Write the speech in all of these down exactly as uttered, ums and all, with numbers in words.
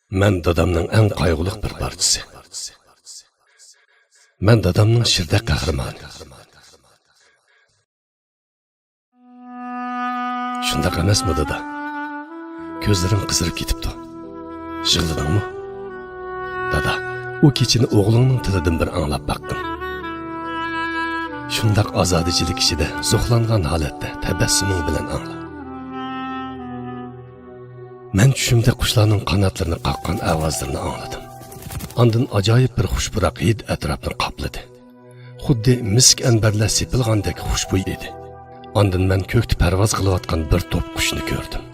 مەن دادامنىڭ ئەڭ قايغۇلۇق بىر پارچىسى. مەن دادامنىڭ شىردەك قەھرىمانى. شۇنداق ئەمەسمۇ، دادا؟ كۆزلىرىڭ قىزىرىپ كېتىپتۇ. يىغلىدىڭمۇ؟ دادا، ئۇ كېچىنى ئوغلۇڭنىڭ تىلىدىن بىر ئاڭلاپ باققىن. شۇنداق ئازادىچىلىك ئىچىدە، زوقلانغان ھالەتتە تەبەسسۇمۇڭ بىلەن ئاڭلا. مەن چۈشۈمدە قۇشلارنىڭ قاناتلىرىنى قاققان ئاۋازلىرىنى ئاڭلىدىم. ئاندىن ئاجايىپ بىر خۇش پۇراق ھىد ئەتراپنى قاپلىدى. خۇددى مىسك ئەنبەرلەر سېپىلغاندەك خۇشبۇي ئىدى. ئاندىن مەن كۆكتە پەرۋاز قىلىۋاتقان بىر توپ قۇشنى كۆردۈم.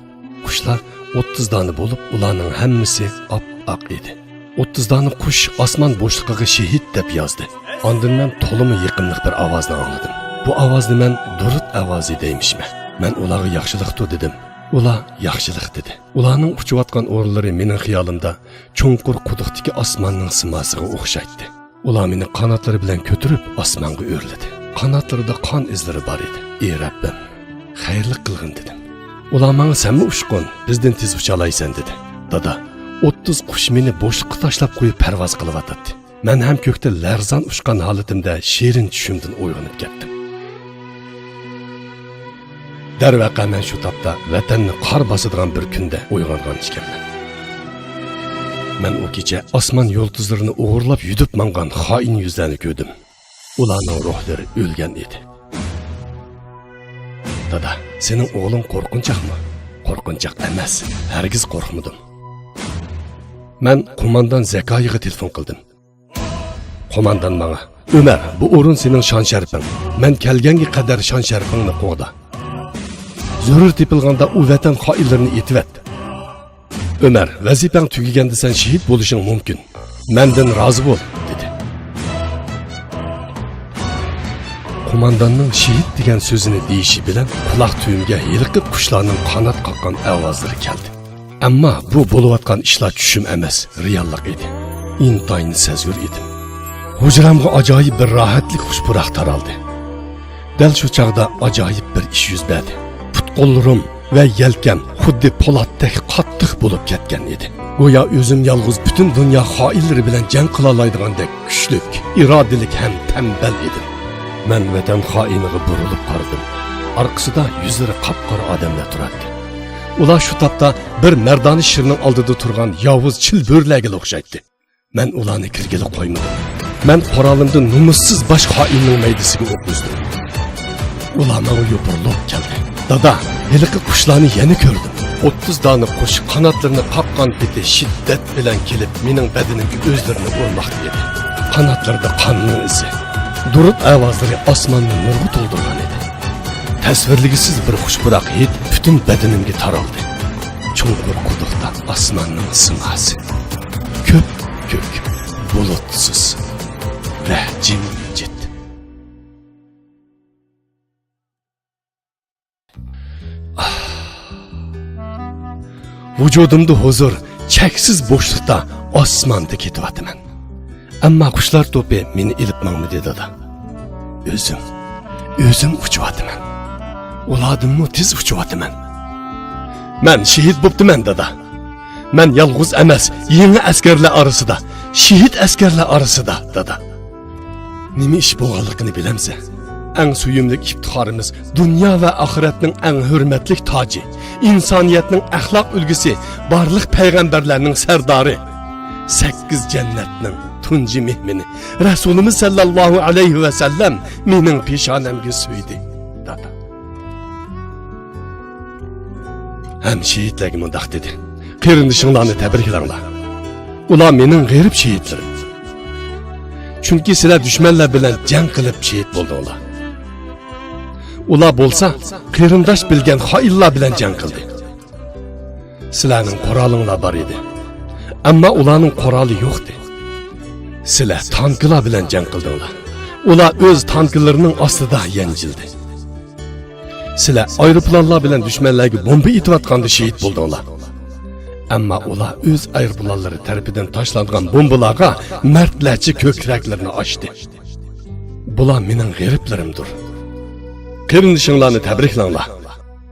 قۇشلار ئوتتۇز دانە بولۇپ، ئۇلارنىڭ ھەممىسى ئاپئاق ئىدى. ئوتتۇز دانە قۇش ئاسمان بوشلۇقىغا شېھىت دەپ يازدى. ئاندىن مەن تولىمۇ يېقىملىق بىر ئاۋازنى ئاڭلىدىم. بۇ ئاۋازنى مەن دۇرۇت ئاۋازى دەيمىشمەن. مەن ئۇلارغا ياخشىلىقتۇر دېدىم. ئۇلار ياخشىلىق دېدى. ئۇلارنىڭ ئۇچۇۋاتقان ئورۇنلىرى مېنىڭ خىيالىمدا چوڭقۇر قۇدۇقتىكى ئاسماننىڭ سىماسىغا ئوخشايتتى. ئۇلار مېنى قاناتلىرى بىلەن كۆتۈرۈپ ئاسمانغا ئۆرلىدى. قاناتلىرىدا قان ئىزلىرى بار ئىدى. ئى رەببىم، خەيرلىك قىلغىن دېدىم. ئۇلار ماڭا، سەنمۇ ئۇچقۇن، بىزدىن تېز ئۇچالايسەن دېدى. دادا، ئوتتۇز قۇش مېنى بوشلۇققا تاشلاپ قويۇپ پەرۋاز قىلىۋاتاتتى. مەن ھەم كۆكتە لەرزان ئۇچقان ھالىتىمدە شېرىن چۈشۈمدىن ئويغىنىپ كەتتىم. دەرۋەقە، مەن شۇ تاپتا ۋەتەننى قار باسىدىغان بىر كۈندە ئويغانغان ئىكەنمەن. مەن ئۇ كېچە ئاسمان يۇلتۇزلىرىنى ئوغرىلاپ يۈدۈپ ماڭغان خائىن يۈزلەرنى كۆردۈم. ئۇلارنىڭ روھلىرى ئۆلگەن ئىدى. دادا، سېنىڭ ئوغلۇڭ قورقۇنچاقمۇ؟ قورقۇنچاق ئەمەس، ھەرگىز قورقمىدىم. مەن قوماندان زەكايىغا تېلېفون قىلدىم. قوماندان ماڭا، ئۆمەر، بۇ ئورۇن سېنىڭ شان-شەرىپىڭ. مەن كەلگەنگە قەدەر شان-شەرىپىڭنى قوغدا. زۆرۈر تېپىلغاندا ئۇ ۋەتەن خائىنلىرىنى ئېتىۋەت. ئۆمەر، ۋەزىپەڭ تۈگىگەندە سەن شېھىت بولۇشۇڭ مۇمكىن. مەندىن رازى بول، دېدى. قومانداننىڭ شېھىت دېگەن سۆزىنى دېيىشى بىلەن قۇلاق تۈۋىمگە ھېلىقى قۇشلارنىڭ قانات قاققان ئاۋازلىرى كەلدى. ئەمما بۇ بولۇۋاتقان ئىشلار چۈشۈم ئەمەس، رېئاللىق ئىدى. ئىنتايىن سەزگۈر ئىدىم. ھۇجرامغا ئاجايىپ بىر راھەتلىك خۇش پۇراق تارالدى. دەل شۇ چاغدا ئاجايىپ بىر ئىش يۈز بەردى. پۇت-قوللىرىم ۋە يەلكەم خۇددى پولاتتەك قاتتىق بولۇپ كەتكەن ئىدى. گويا ئۆزۈم يالغۇز پۈتۈن دۇنيا خائىنلىرى بىلەن جەڭ قىلالايدىغاندەك كۈچلۈك، ئىرادىلىك ھەم تەمبەل ئىدىم. مەن ۋەتەن خائىنىغا بۇرۇلۇپ قارىدىم. ئارقىسىدا يۈزلىرى قاپقارا ئادەملەر تۇراتتى. ئۇلار شۇ تاپتا بىر مەردانە شىرنىڭ ئالدىدا تۇرغان ياۋۇز چىل بۆرىلەرگىلا ئوخشايتتى. مەن ئۇلارنى كىرگىلى قويمىدىم. مەن قورالىمدىن نومۇسسىز باش خائىننىڭ مەيدىسىگە ئوق ئۈزدۈم. ئۇلار ماڭا يوپۇرۇلۇپ كەلدى. دادا، ھېلىقى قۇشلارنى يەنە كۆردۈم. ئوتتۇز دانە قۇش قاناتلىرىنى قاققان پېتى شىددەت بىلەن كېلىپ، مېنىڭ بەدىنىمگە ئۆزلىرىنى ئۇرماقتا ئىدى. قاناتلىرىدا قاننىڭ ئىزى. دۇرۇت ئاۋازلىرى ئاسماننى نۇرغا تولدۇرغان ئىدى. تەسۋىرلىگۈسىز بىر خۇش پۇراق ھىد پۈتۈن بەدىنىمگە تارالدى. چوڭقۇر قۇدۇقتا ئاسماننىڭ سىماسى. كۆپكۆك، بۇلۇتسىز ۋە جىمجىت. ۋۇجۇدۇمدا ھۇزۇر، چەكسىز بوشلۇقتا ئاسماندا كېتىۋاتىمەن. ئەمما قۇشلار توپى مېنى ئېلىپ ماڭمىدى، دادا. ئۆزۈم، ئۆزۈم ئۇچۇۋاتىمەن. ئۇلاردىنمۇ تېز ئۇچۇۋاتىمەن. مەن شېھىت بوپتىمەن، دادا. مەن يالغۇز ئەمەس، يېڭى ئەسكەرلەر ئارىسىدا، شېھىت ئەسكەرلەر ئارىسىدا، دادا. نېمە ئىش بولغانلىقىنى بىلەمسەن؟ ئەڭ سۆيۈملۈك ئىپتىخارىمىز، دۇنيا ۋە ئاخىرەتنىڭ ئەڭ ھۆرمەتلىك تاجى، ئىنسانىيەتنىڭ ئەخلاق ئۈلگىسى، بارلىق پەيغەمبەرلەرنىڭ سەردارى، سەككىز جەننەتنىڭ تۇنجى مېھمىنى، رەسۇلىمىز سەللەللاھۇ ئەلەيھى ۋەسەللەم مېنىڭ پېشانەمگە سۆيدى، دادا. ھەم شېھىتلەرگە مۇنداق دېدى: قېرىندىشىڭلارنى تەبرىكلەڭلار. ئۇلار مېنىڭ غېرىب شېھىتلىرىم. چۈنكى سىلەر دۈشمەنلەر بىلەن جەڭ قىلىپ شېھىت بولدۇڭلار. ئۇلار بولسا قېرىنداش بىلگەن خائىنلار بىلەن جەڭ قىلدى. سىلەرنىڭ قورالىڭلار بار ئىدى. ئەمما ئۇلارنىڭ قورالى يوقتى. سىلەر تانكىلار بىلەن جەڭ قىلدىڭلار. ئۇلار ئۆز تانكىلىرىنىڭ ئاستىدا يەنجىلدى. سىلەر ئايروپىلانلار بىلەن دۈشمەنلەرگە بومبا ئېتىۋاتقاندا شېھىت بولدۇڭلار. ئەمما ئۇلار ئۆز ئايروپىلانلىرى تەرىپىدىن تاشلانغان بومبىلارغا مەردلەرچە كۆكرەكلىرىنى ئاچتى. بۇلار مېنىڭ غېرىبلىرىمدۇر. قېرىندىشىڭلارنى تەبرىكلەڭلار،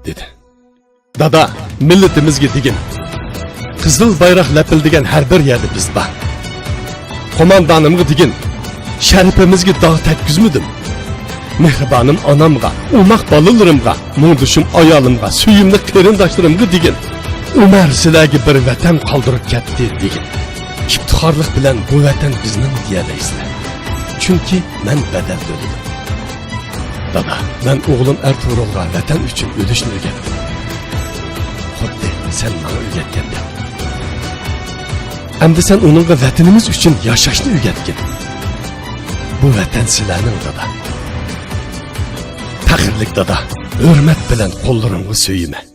دېدى. دادا، مىللىتىمىزگە دېگىن. قىزىل بايراق لەپىلدىگەن ھەر بىر يەردە بىز بار. قوماندانىمغا دېگىن، شەرىپىمىزگە داغ تەگكۈزمىدىم. مېھرىبانىم ئانامغا، ئوماق بالىلىرىمغا، مۇڭدىشىم ئايالىمغا، سۆيۈملۈك قېرىنداشلىرىمغا دېگىن، ئۆمەر سىلەرگە بىر ۋەتەن قالدۇرۇپ كەتتى دېگىن. ئىپتىخارلىق بىلەن بۇ ۋەتەن بىزنىڭ دېيەلەيسىلەر. چۈنكى مەن بەدەل تۆلىدىم. دادا، مەن ئوغلۇم ئەرتۇرۇلغا ۋەتەن ئۈچۈن ئۆلۈشنى ئۆگەتتىم. خۇددى سەن ماڭا ئۆگەتكەندەك. ئەمدى سەن ئۇنىڭغا ۋەتىنىمىز ئۈچۈن ياشاشنى ئۆگەتكىن. بۇ ۋەتەن سىلەرنىڭ، دادا. پەخىرلىك دادا، ھۆرمەت بىلەن قوللىرىڭغا سۆيىمەن.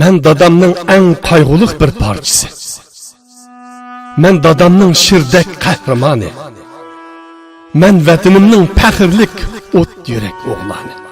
مەن دادامنىڭ ئەڭ قايغۇلۇق بىر پارچىسى. مەن دادامنىڭ شىردەك قەھرىمانى. مەن ۋەتىنىمنىڭ پەخىرلىك ئوت يۈرەك ئوغلانى.